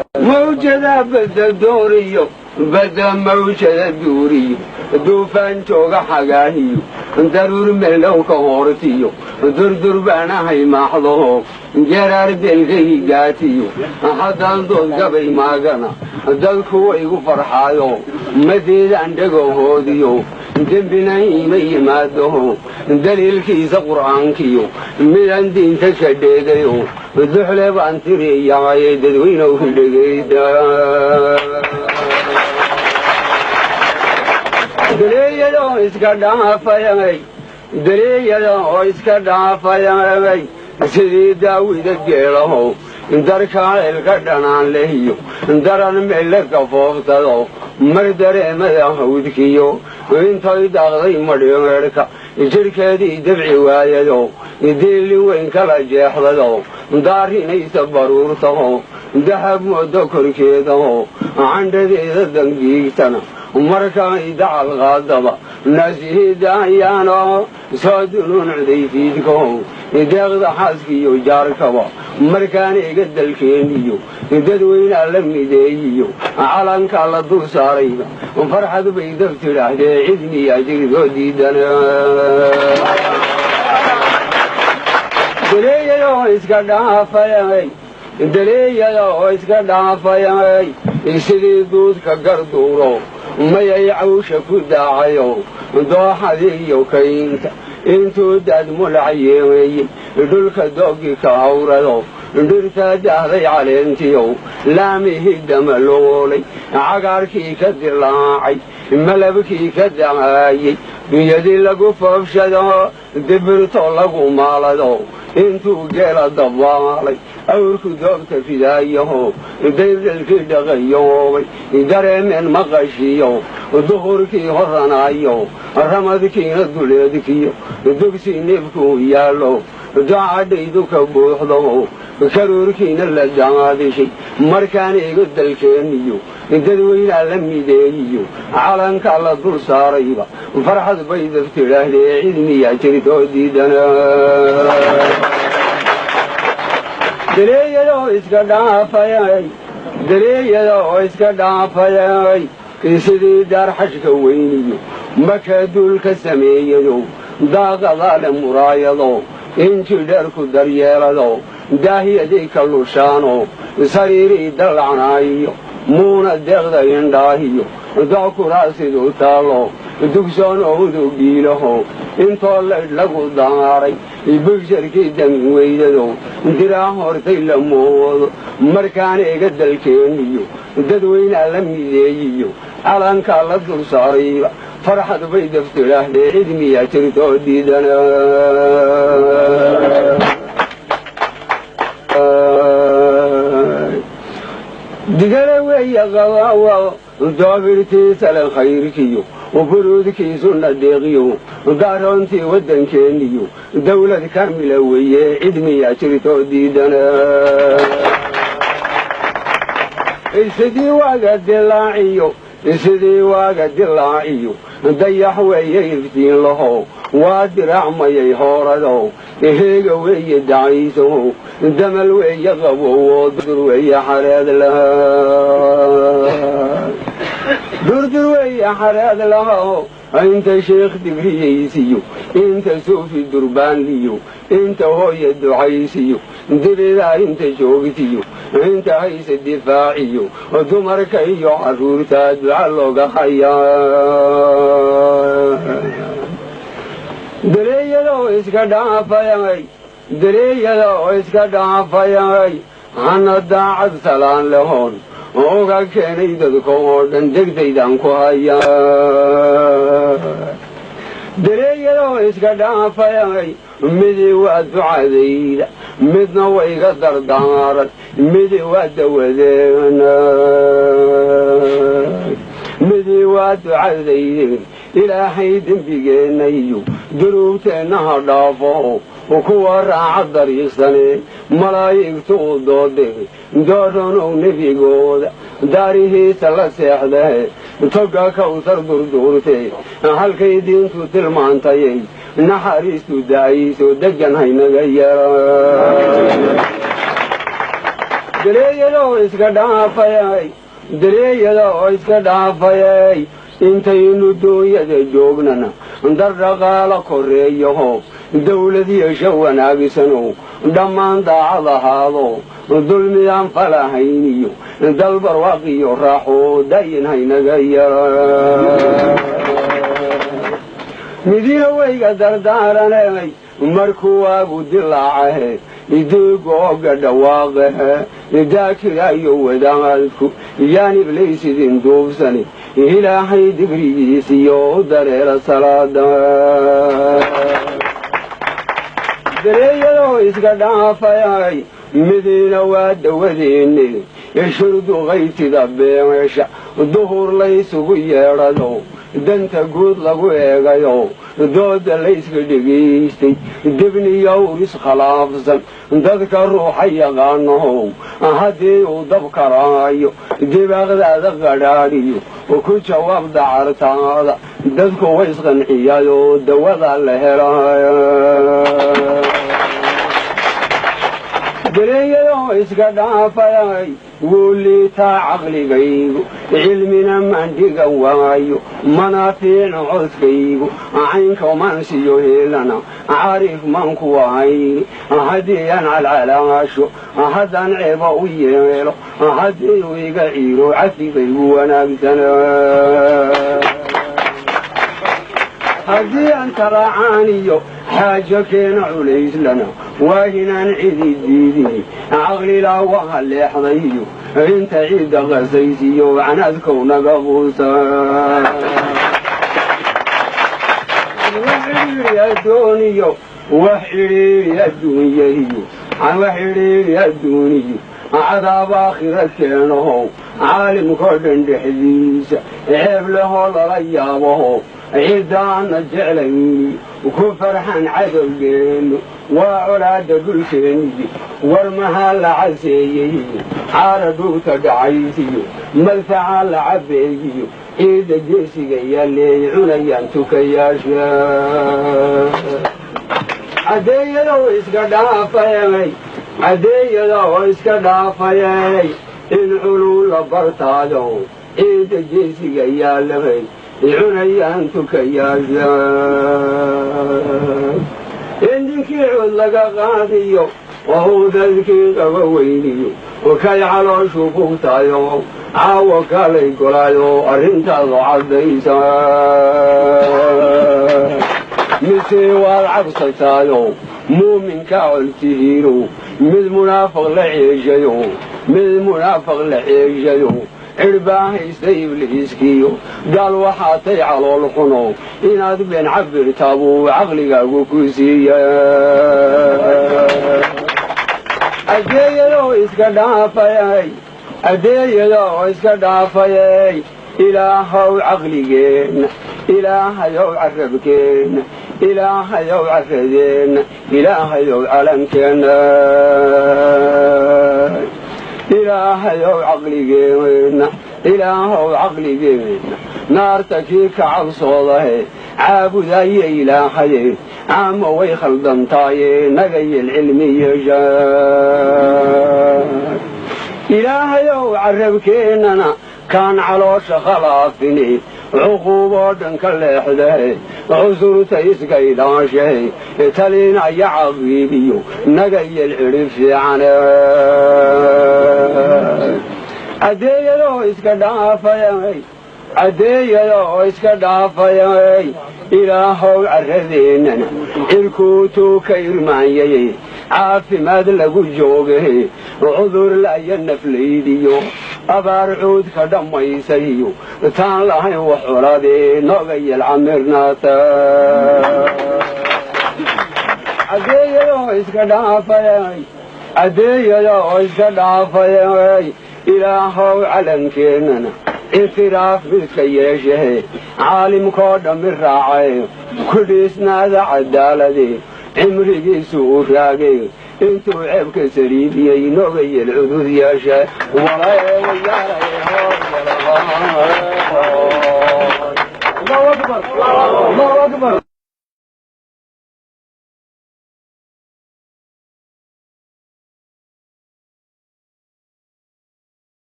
Mawjada badda dooriyo, badda mawjada duuriyo, duufaan jooga xagaahiyo, daruur meeldhow ka hoortiyo, durdur baanahay maaxdaho, geraar beelkahigaatiyo. Haddaan dood gabay maagana, dadku waygu farxaayo, madeedaan dhagahoodiyo, dembina iima yimaadaho. Daliilkiisa Qur'aankiyo midaan diinta ka dheegayo, duxle baan tiriyahay, dadweynow dhegayda. Daleeyada oo iska dhaafayay, daleeyada oo iska dhaafayay, sidii daawida geelaho, darkaalelka dhanaan lehiyo, daran meelle ka fooftado, mar dareemada hawdkiyo, intoy daaqday madhimeedhka, jidhkeedii dabci waayado, deelli weyn kala jeexdado, daarinaysa baruurtaho, dahab moodo korkeedaho, candhadeeda dangiigtana, markay dacal qaadaba, naasihidayaano soo dunuuncday fiidkaho, deeqda xaaskiyo jaarkaba. Markaan iga dalkeeniyo dadweynaa la mideeyiyo, calankaa la dul saarayba, farxad bay dab tidhaahdee, cidmiyaa jirtoo diidana? Daleeyada oo iska dhaafayay, daleeyada oo iska dhaafayay, sidii duudka garduuro, mayay cawsha ku daacayo, dooxadii iyo kaynta intuu daad mulac yeemeeyey, dhulka doogi ka hawrado, dhirtaa daahday caleentiyow, laamihii damaloolay, cagaarkii ka dilaacay, malabkii ka dacaayey, dunyadii lagu foofshado, dibirto lagu maalado, intuu geela dabaalay, awrku doobta fidaayaho, daydalkii dhaqayoobay, dareemeen maqashiyo, duhurkii horanaayo, ramadkiina duleedkiyo, dugsi neefkuu yaallo, dacadhaydu ka buuxdo, karuurkiina la daadishay. Markaan iga dalkeeniyo dadweynaa la mideeyiyo, calankaa la dul saarayba, farxad bay dab tidhaahdee, cidmiyaa jirtoo diidana? Daleeyada oo iska dhaafayay, daleeyada oo iska dhaafayay, sidii daar xashka weyniyo, maka duulka sameeyado, daaqadaale muraayado, injidheerku daryeelado, daahiyadii ka lushaano, sariirii dallacnaayiyo, muuna deeqda indhaahiyo, dockuraasidu taallo, dugsoon oo udugiilaho, intoo laydh lagu daaray, bigsharkii damin weydado, diraa hortay la moodo. Markaan iga dalkeeniyo dadweynaa la mideeyiyo, calankaa la dul saarayba, farxad bay dab tidhaahdee, cidmiyaa jirtoo diidana? Digale weeye qabawa doobirtiisale, khayrkiyo buruudkiisuna deeqiyo, daaroontii waddankeeniyo, dawlad kaamila weeye, cidmiyaa jirtoo diidana? Sidii waaga dilaaciyo, sidii waaga dilaaciyo, dayax weeye iftiin laho, waa diraacmayay hoorado, heega weeye dacaysaho, damal weeye qabowo, durdur weeye xareed laha, durdur weeye xareed laho. Inta sheekh digriyaysiyo, inta suufi durbaanliyo, inta hooya ducaysiyo, dibidaa inta joogtiyo, inta hayse difaaciyo, dumarka iyo carruurtaa duca looga hayaa. Daleeyada oo iska dhaafayay, daleeyada oo iska dhaafayay, hana daacad salaan lahoon oga keenay dadka oo dhan, degdaydaan ku hayaa. Daleeyada oo iska dhaafayay, midi waa ducadayda, midna wayga dardaaran, midi waa dawadeena, midi waa ducadayde. Ilaahay dembigeenna iyo dunuubteenna ha dhaafo, kuwa raaca dariiqsane, malaa'igtu u doode, dooranow nebigooda, daarihiisa la seexdee, toga kawsar durduurte, halkay diintu tilmaantayay, naxariistu da'ayso, degan haynaga yara. Dareeyadoo iska dhaafayay, dareeyada oo iska dhaafayay, intaynu duunyada joognana dar dhaqaala koreeyaho, dawlad yeesho wanaagsanow, dhammaan daacad ahaado, dulmiyaan falahayniyo, dal barwaaqiyo raaxo dayin haynaga yara. Midina wayga dardaaranay, markuu waagu dilaacahe, idiigooga dhawaaqahe, daakiraayo wadaadku, yaan iblays idin duubsani, Ilaahay digrigiisiyo dareera salaada. Dareeyadoo iska dhaafayay, midiina waa dawadeenne, shurduqaytida beesha duhur laysugu yeedhado, danta guud lagu eegayo, dooda layska dhegaystay, debniyow iskhilaafsan dadka ruuxa yaqaanaho, haddii uu dab karaayo dibaaqdaada qadhaadhiyo, ku jawaab dacartaada, dadku way isqanciyaayoo dawada la helay. Dareeyadoo iska dhaafayay, wuu liitaa caqligaygu, cilmina mandhigan waayo, mana fiicno codkaygu, caynka mansiyo heelana caarif man ku ahayni, haddii aan calcalaasho, haddaan ceeba u yeelo, haddii uu iga ciiro, cafigaygu wanaagsana. Haddii aan talacaaniyo xaajo keena culayslana, waa inaan cidi diidini, caqlilaa waha leexdayo, inta ciidda qasaysiyo, canaadkow naga quusa. Wax cidhiidhi addooniyo, wax cidhiidhi adduunyahiyo, wax cidhiidhi adduuniyo, cadaab aakhira keenaho, caalimkoo dhan dhexdiisa ceeb lehoo lala yaabaho, ciddaana jeclayni ku farxan cadowgeennu, waa colaadda dhulkeenniyo, war mahaa la caseeyeyiyo, caara dhugta dhacaysiyo, madfacaa la cabbeeyiyo, ciidda geesiga yaalleey cunayaan tukayaasha. Caddeeyadow iska dhaafayay, caddeeyadoo iska dhaafayay, in culuu la bartaado, ciidda geesiga yaallay cunayaan tukayaasha, in ninkii cod laga qaadiyo oo uu dadkii qaba weyniyo, kay calooshu bugtayo, caawo kalay golaayo, arrintaadu caddaysa, mise waad cabsataayo muuminka coltihiino, mid munaafiq la ceeshayo, mid munaafiq la ceeshayo, cidhbaa haysta ibliiskiyo gaal, waxaa tay calool xuno, inaad been cabirtaa buu caqligaagu ku siiya. Addeeyadoo iska dhaafayay, addeeyadoo iska dhaafayay, Ilaahow caqligeenna, Ilaahayow carabkeenna, Ilaahayow carradeenna, Ilaahayow calankeenna, Ilaahayow caqligeenna, Ilaahow caqligeenna, naarta kii ka cabsoodahe caabudaye, Ilaahaye caama way khaldantaaye, naga yel cilmi yeesha. Ilaahayow carabkeennana kaan caloosha khalaafini, cuquuboo dhan ka leexdahe, cusurta iska idhaashahe, talinaya caqiibiyo, naga yel cidhib fiicane. Caddeeyadoo iska dhaafayay, caddeeyadoo iska dhaafayay, Ilaahow carradeennana cirkuutuu ka irmaanyayey, caafimaad lagu joogahe, cudur la'ya naflaydiyo, abaar cuudka dhammaysayo, taan lahayn wax colaadee, nooga yel camirnaata. Caddeeyadoo iska dhaafayay, caddeeyadoo iska dhaafayay, Ilaahow calankeenana ictiraaf midka yeeshahe, caalimkoo dhammi raacay, ku dhiisnaada cadaalade, cimrigiisu uu raagay, intuu ceebka saliibiyey, nooga yel cudud yeeshe. Allahu akbar, Allahu akbar.